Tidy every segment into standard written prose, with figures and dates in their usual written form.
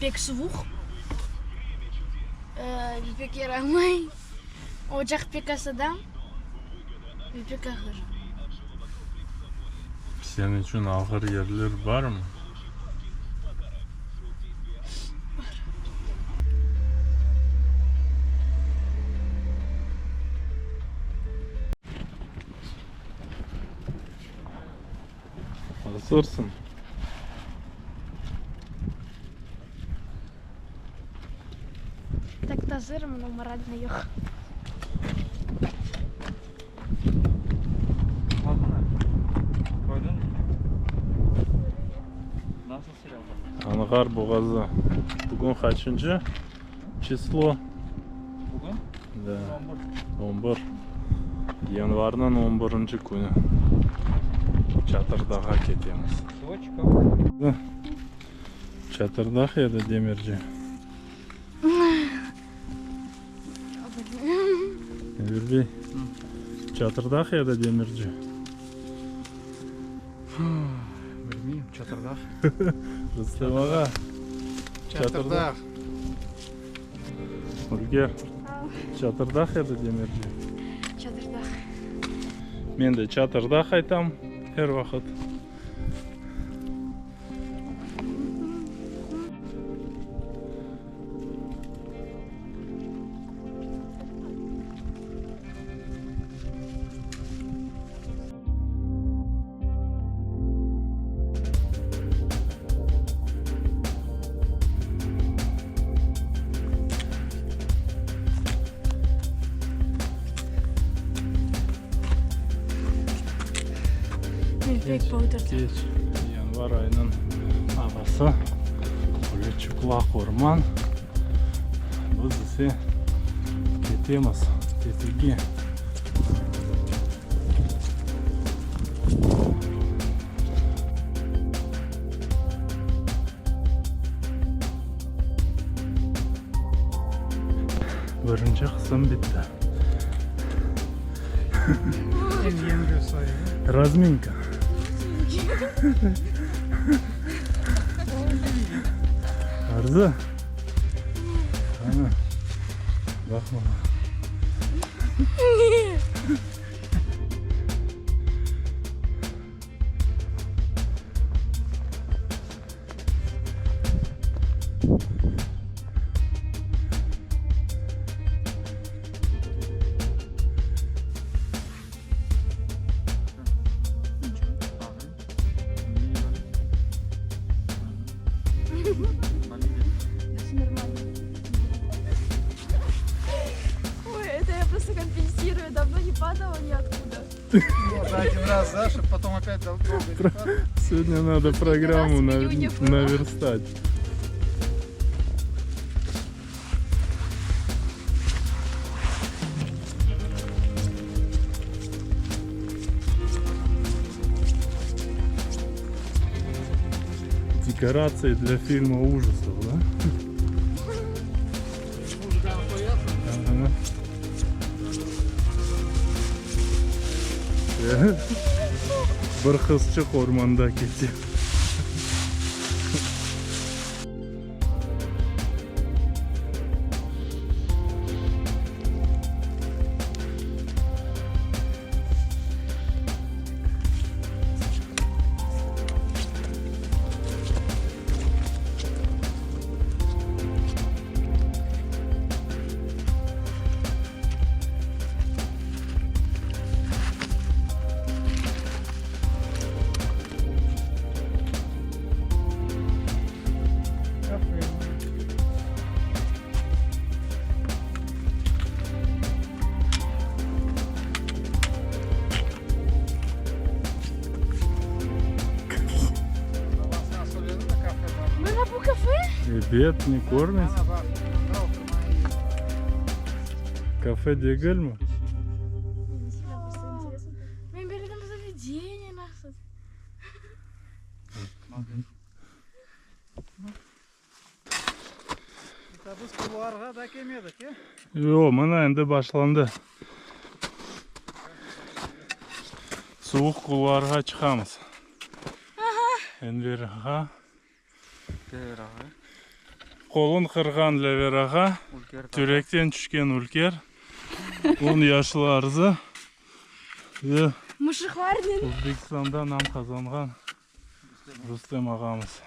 Pek suvuq. Ve pek yaramay. Ocaq pek asadan ve pek ağır. Sen içün ağır yerler barmı? Bar. Azırsıñ? Tak ta azırım, no moralno yoq. Anğar boğazı. Bugün qaçıncı çislo? Bugün? Da. On bir. Yanvarnıñ on birinci künü. Çatırdağğa ketemiz. Çatırdağ ya da Demirci? Emir bey, Çatırdağ ya da Demirci? Bilmeyim, Çatırdağ. Rustem ağa, Çatırdağ. Ülker, Çatırdağ ya da Demirci? Çatırdağ. Men de Çatırdağ aytam er vaqıt. Keç yanvar ayınıñ avası, öyle çıplaq orman. Biz ise ketemiz tatilge. Birinci qısım bitti. Razminka. Arzı. Qani, baq maña. Ой, это я просто компенсирую. Давно не падала ниоткуда. За один раз, да, чтобы потом опять долго не падать. Сегодня надо программу раз в июне было. наверстать. Декорации для фильма ужасов, да? Ага. Bir qızçıq ormanda kete. Mına bu kafe? Ebet, ne körmeysiñ? Kafe degilmi? Men bildim zavedeniye nasıl. Biz kuluarğa da kelmedik, e? Yoq, mına endi başlandı. Suvuq kuluarğa çıqamız. Enver ağa. Enver ağa. Qolun qırğan Dlâver ağa, Türekten tüşken Ülker, on yaşlı Arzı ve Özbekistanda nam qazanğan Rustem ağamız.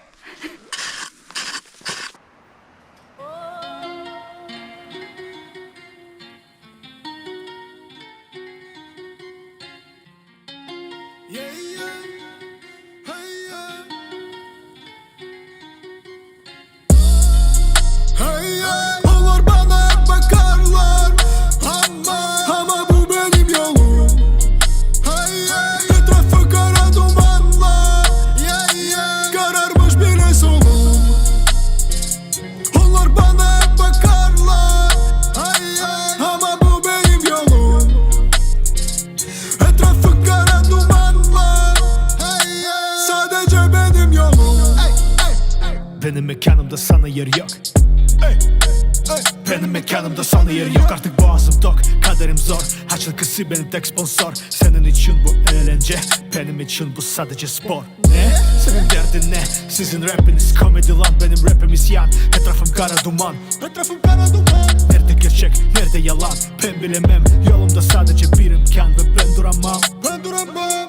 Olar bana baqarlar, amma, amma bu benim yolum. Etrafı qara dumanlar, qararmış bile sonum. Olar bana baqarlar, amma bu benim yolum. Etrafı qara dumanlar, sadece benim yolum. Benim mekanımda sana yer yok. Benim mekanımda sana yer yok. Artık boğazım tok, kaderim zor. Açıl benim tek sponsor. Senin için bu eğlence, benim için bu sadece spor. Ne? Senin derdin ne? Sizin rapiniz komedi lan, benim rapim isyan. Etrafım kara duman, etrafım kara duman. Nerede gerçek, nerede yalan? Ben bilemem. Yolumda sadece bir imkan ve ben duramam. Ben duramam.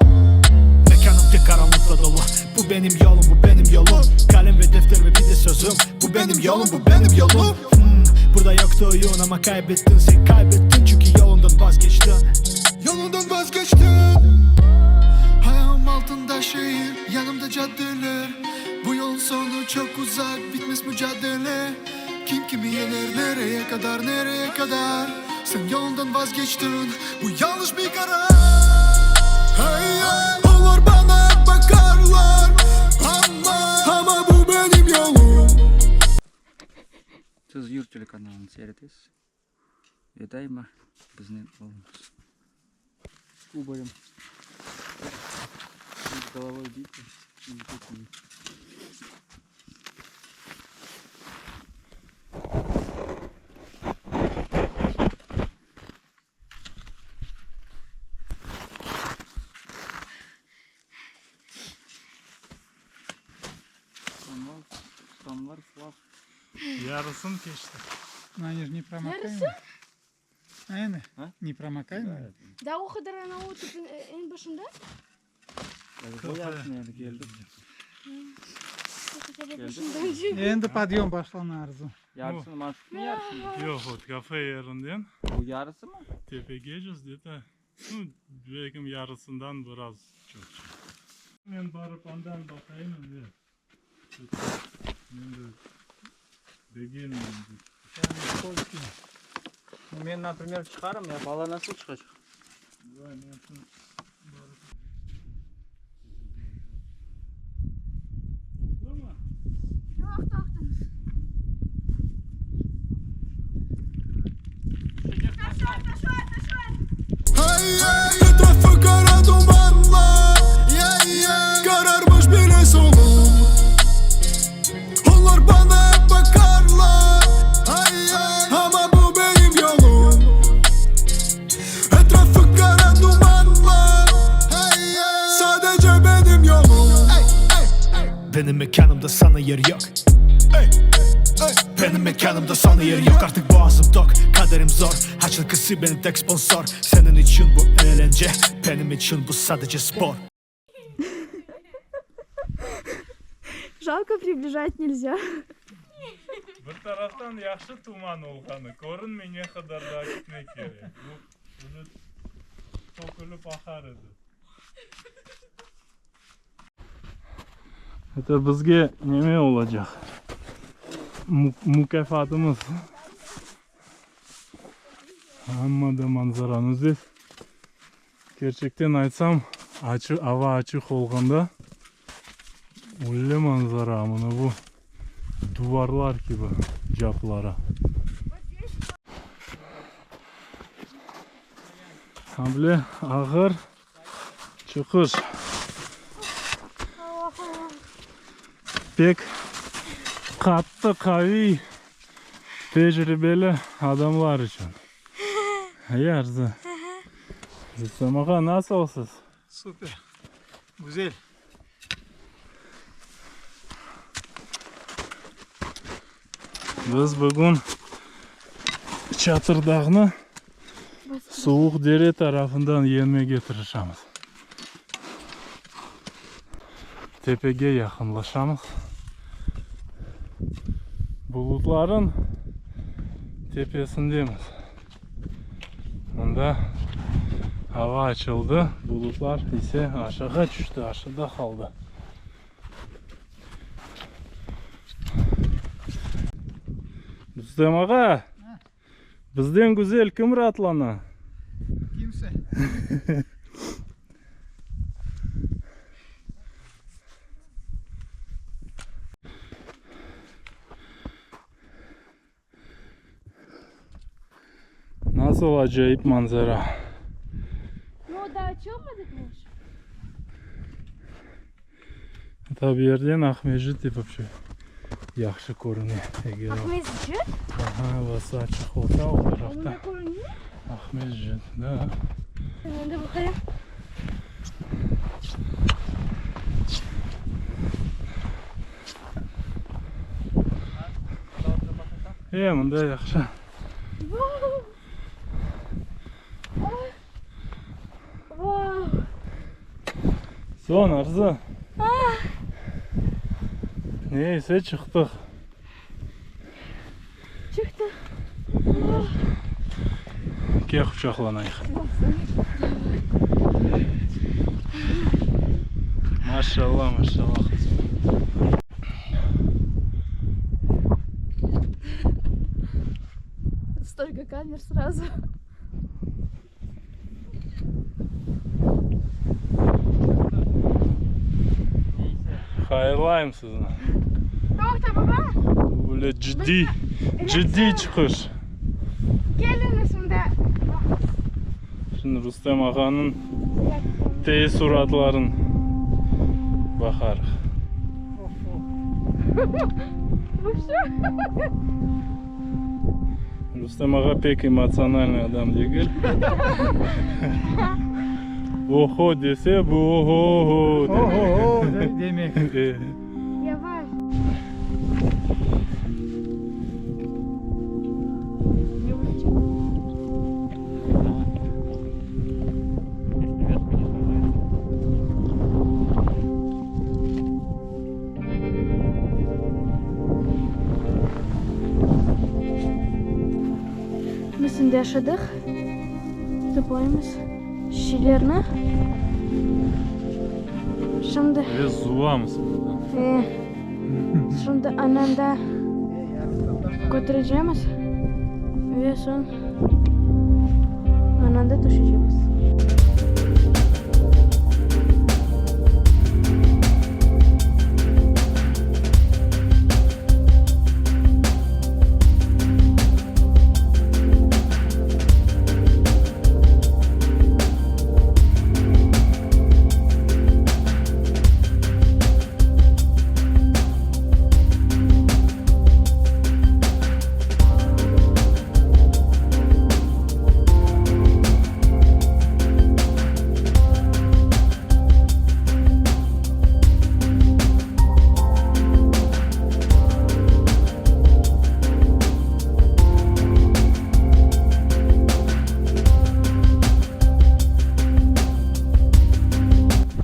Mekanım tek karanlıkla dolu. Bu benim yolum, bu benim yolum. Kalem ve defter ve bir de sözüm. Bu benim yolum, bu benim yolum. Burada yoktu oyun ama kaybettin. Sen kaybettin çünkü yolundan vazgeçtin. Yolundan vazgeçtin. Ayağım altında şehir, yanımda caddeler. Bu yolun sonu çok uzak, bitmez mücadele. Kim kimi yener, nereye kadar, nereye kadar? Sen yolundan vazgeçtin, bu yanlış bir karar. Hey, hey. Onlar bana bakarlar, ama, ama bu benim yolum. Siz Yurt telekanalını seyretesiz. Ve daima biznen oluñız. Кубарем. С головой битый. И такие. Tamlar, tamlar флаг. Yarısını keçtik. Но они же непромокаемые. Yarısı? Aynen. А? Непромокаемые. Daa o qadar anav tüpün eñ başında. Bu yarısını yani geldik. O qadar başından. Endi подъем başlana Arzu. Yarısını marşrutun yarısı mı? Yoq, vot kafe yerinden Bu yarısı mı? tepegece de nu, belkim yarısından biraz çoq. Men barıp andan baqayım endi. Men de begenmeyim. Men, например, çıqarım ya, bala nasıl çıqacaq? Oldı mı? Yoq, toqtañız. Hey, hey, etrafı qara dumanlar, qararmış bile sonum. Onlar bana baqarlar, amma bu benim yolum. Etrafı qara dumanlar, sadece benim yolum. Benim mekanımda sana yer yok. Benim mekanımda sana yer yok. Artık boğazım tok, kaderim zor. Açıl benim tek sponsor. Senin için bu eğlence, benim için bu sadece spor. Жалко, приближать нельзя. Bir taraftan yahşı tuman olğanı, körünmey ne qadar daa ketmek kerek. Bu uje tökülip aqar edi. Это bizge neme olacaq? Mukâfatımız. Amma da manzaranı здесь. Kerçekten aytsam, açıq, ava açıq olğanda öyle manzara, mına bu duvarlar kibi caplara. Able ağır çıqış. Pek qattı, qaviy, tecribeli adamlar içün. Arzı. Rustem ağa, nasılsız? Super. Güzel. Biz bugün Çatırdağnı Suvuq Dere tarafından yenmege tırışamız. Tepege yaqınlaşamız. Bulutların tepesindemiz. Mında ava açıldı, bulutlar ise aşağı tüşti, aşağıda qaldı. Rustem ağa, bizden güzel kim raatlana? Kimse. Nasıl acayip manzara! No, daa açılmadık mı? Ta bir yerden Aqmescit de vapşe yahşı körüne. Eger Aqmescit? Aha, avası açıq olsa, o tarafta Onda körüne? Aqmescit, da. Endi baqayım. E, mında yahşı. Soñ, Arzı. Ne ise çıqtıq. Çıqtıq. Kel quçaqlanayıq. Maşallah, maşallah, qızım. Столько камер сразу. Hayırlayım sizni. Toqta, baba. Bu böyle ciddiy, ciddiy çıqış. Keliñiz mında. Şimdi Rustem ağanıñ teessuratların baqarıq. Rustem ağa pek emotsionalnıy adam degil. Oho dese, bu oho-ho demek. Oho-ho demek. Yavaş. Biz şimdi aşadıq, toplaymız şişelerni. Şimdi... Ve zuvamız buradan. E, şimdi ananda kötürecemiz ve soñ ananda tüşecemiz.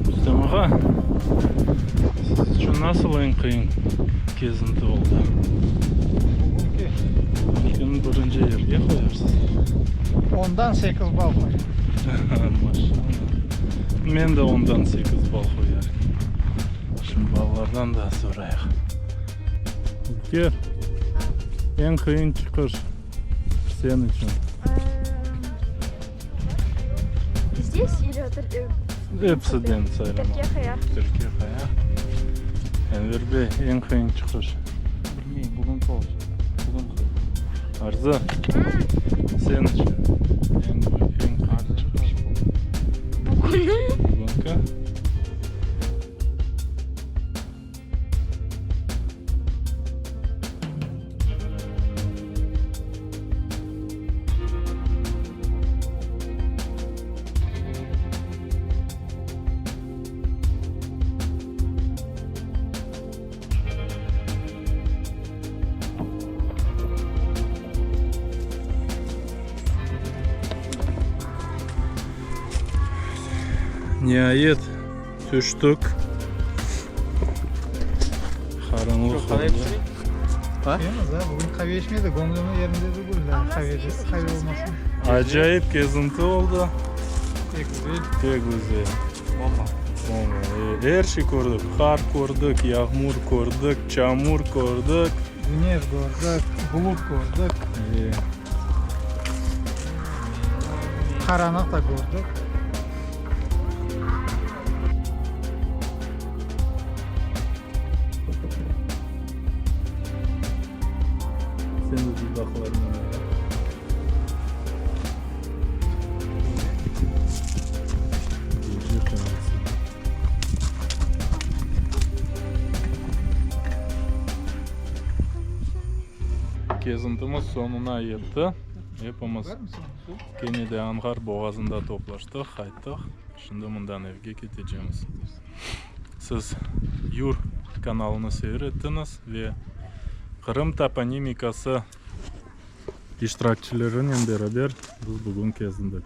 Rustem ağa, siz içün nasıl eñ qıyın kezinti oldı? Bugünki. Bugünkini birinci yerge qoyarsız. Ondan sekiz bal qoyam. Maşallah. Men de ondan sekiz bal qoyar edim. Şimdi balalardan da sorayıq. Ülker, eñ qıyın çıqış sen içün? Здесь или Epsiden saylama. Tirke Qaya. Tirke Qaya. Enver bey, eñ qıyın çıqış? Bilmeyim, bugünki olsun. Bugünki. Arzı, sen içün eñ eñ qıyın çıqış? Bugün. Bugünki. Niayet tüştik. Qaranlıq oldı. Yalnız ha, bugün qave içmedi, göñlümi yerinde degil daa qave, qave olmasın. Acayip kezinti oldı. Pek güzel. Pek güzel. Bomba. Bomba. Er şey kördik. Qar kördik, yağmur kördik, çamur kördik. Güneş kördik, bulut kördik. Qaranlıq da kördik. Sen de dudaqlarıñnı boya. Gece qavesi. Kezintimiz soñuna yetti. Epimiz kene de Anğar boğazında toplaştıq, qayttıq. Şimdi mından evge ketecemiz. Siz Yur kanalını seyir ettiñiz ve Qırım toponimikası iştirakçilerinen beraber biz bugün kezindik.